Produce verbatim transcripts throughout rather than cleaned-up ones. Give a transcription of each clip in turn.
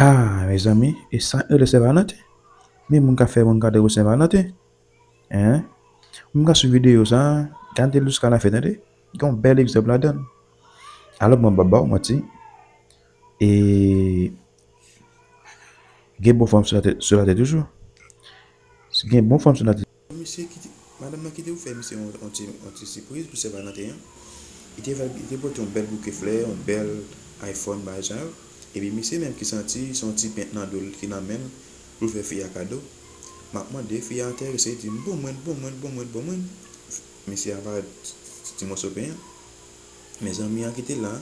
Ah, mezanmi, e sa k rele Sen Valanten? Men moun k ap fè moun gade pou Sen Valanten. Hein? Moun k ap swiv videyo sa, gade l jiska lafen, tande. Gen yon bèl egzanp ladan l. Alò, mwen p ap ba w manti. E gen bon fanm sou latè, sou latè toujou. Gen bon fanm sou latè. Misye kite, madanm nan kite pou fè misye yon, yon ti, yon ti sipriz pou Sen Valanten an. Li te fè, li te pote yon bèl bouke flè, yon bèl iPhone, bagay sa yo. Epi misye menm ki santi se yon ti pent nan do l ki nan men l pou l fè fi a kado. M ap mande, fi a enterese, li di m, "Bon mwen, bon mwen, bon mwen, bon mwen." Misye a ba ti, ti moso pen an. Men zanmi an ki te la,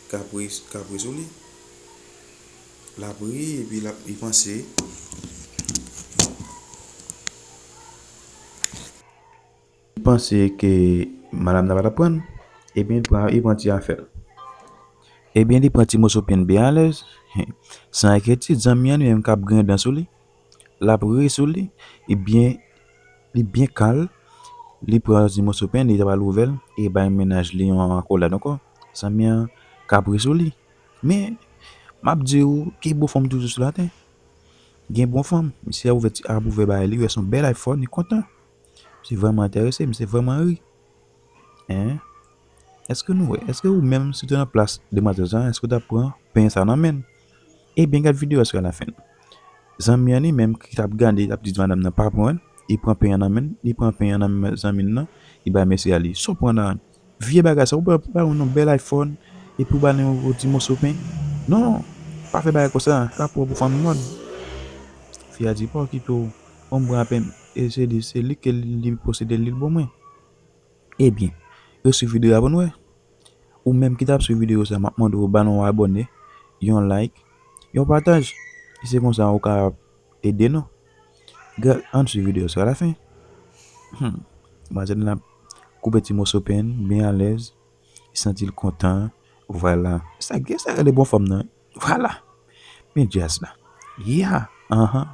k ap ri, k ap ri sou li. L ap ri, epi l ap, li panse, li panse ke madanm nan pa t ap pran l. Ebyen, li pran, li pran ti afè l. Ebyen, li pran ti moso pen byen alèz. San enkyetid, zanmi an li menm k ap griyen dan sou li. L ap ri sou li. Ebyen, li byen kal. Li pran ti moso pen, li ta pral ouvè l, e bay mennaj li yon akolad ankò. Zanmi an k ap ri sou li. Men, m ap di w, gen bon fanm toujou sou latè. Gen bon fanm. Misye ap ouvè ti, ap ouvè bagay li, wè se yon bèl iPhone, li kontan. Misye vrèman enterese, misye vrèman ri. Hein? Èske nou wè? Èske ou menm, si w te nan plas demwazèl sa, èske w t ap pran pen sa nan men l? Ebyen, gad videyo a jiska lafen. Zanmi an li menm ki t ap gade, t ap di madanm nan pa pran l, li pran pen an nan men l, li pran pen an nan men zanmi l nan, li bay mesye a li. Sa w pran la? Vye bagay sa, ou ba, ba yon bèl iPhone, epi ou ba l yon ti moso pen. Non, pa fè bagay konsa, sa pwòp ou fanm mòn. Fi a di, "Pa okite w, ban m pran apèn." E se li, se li ke li posede l, li l ban mwen. Ebyen, yo swiv videyo a pou n wè. Ou menm ki t ap swiv videyo sa, m ap mande w ba nou yon abòne, yon like, yon pataj. E se konsa ou kapab ede nou. Gad, ann swiv videyo sa alafen. Hmm. Demwazèl la koupe ti moso pen, byen alèz. Li santi l kontan. Vwala. Sa gen sa rele bon fanm nan. Vwala. Men djaz la. Yeah. Anhan.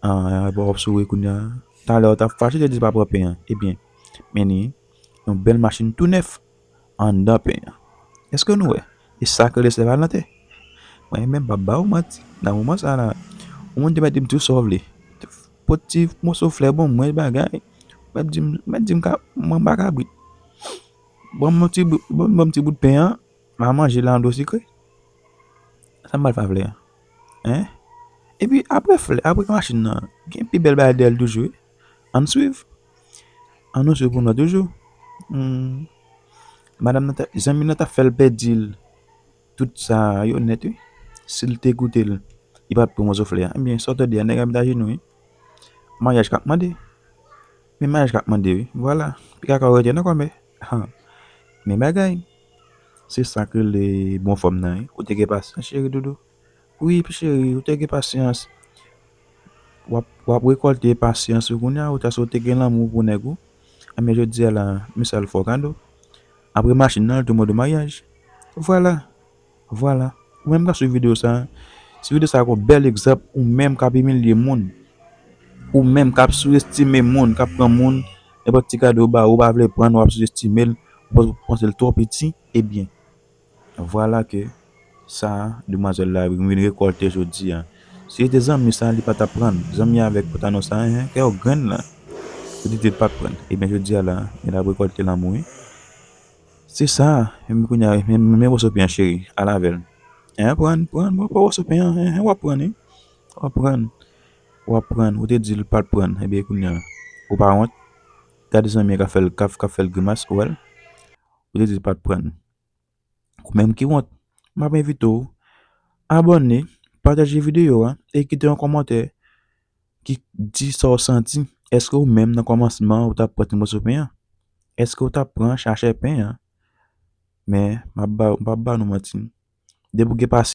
Ah, w ap souri kounye a. Talè w t ap fache, te di pa pran pen an. Ebyen, men ni yon bèl machin tou nèf anndan pen an. Èske nou wè? E sa k rele Sen Valanten. Mwen menm, m p ap ba ou manti. Nan moman sa la, yon moun te mèt di m tou sa w vle. Pot ti moso flè ban mwen bagay. Mèt di m, mèt di m ka, mwen pa kabrit. Ban m ti bout, ban m ti bout pen an. M a manje la an dlo sikre. Sa m pral fè avè a? Hein? Epi apre flè, apre machin nan, gen pi bèl bagay dèyè l toujou, wi. Ann swiv. Ann nou swiv pou n wè toujou. Hmm. Madanm nan ta, zanmi nan ta fè l pèdi l. Tout sa yo nèt, wi. Si l te koute l, li pa t pran moso flè a. Ebyen, sa w tande a, nèg la met ajenou, wi. Maryaj k ap mande. Men maryaj k ap mande, wi. Vwala. Pi kaka w rete nan kòmè. Han. Men bagay. Se sa k rele bon fanm nan, wi. Ou te gen pasyans, cheri doudou. Wi, cheri, ou te gen pasyans. W ap, w ap rekòlte pasyans ou kounye a, ou ta si w te gen lanmou pou nèg ou. Ebyen, jodi a la, misye al fè w kado. Apre machin nan, l tou mande w maryaj. Vwala. Vwala. Ou menm k ap swiv videyo sa, si videyo sa a yon bèl egzanp, ou menm k ap imilye moun, ou menm k ap souzestime moun, k ap pran moun, nenpòt ti kado yo ba ou, ou pa vle pran l, w ap souzestime l, ou panse l twò piti, ebyen, vwala ke sa, demwazèl la vin rekòlte jodi a. Si se te zanmi sa, li pa t ap pran l. Zanmi avèk pantalon sa, hen, kè w grenn la. Ou te di l pa t pran l. Ebyen, jodi a la, li ap rekòlte lanmou, wi. Se sa, men kounye a, men, men moso pen an cheri, al avè l. Hein, pran, pran, pran, pran moso pen an, hein, hein, w ap pran, wi. W ap pran, w ap pran, ou te di l pa t pran, ebyen kounye a, ou pa wont. Gade zanmi an k ap fè l, k ap, k ap fè l grimas, ou wè l. Ou te di l pa t pran. Ou menm ki wont. M ap envite w abòne, pataje videyo a, e kite yon kòmantè ki di sa w santi. Èske ou menm nan kòmansman ou t ap pran ti moso pen an? Èske ou t ap pran chachè pen an? Men, m ap ba, m p ap ba nou manti. Depi w gen pasyans,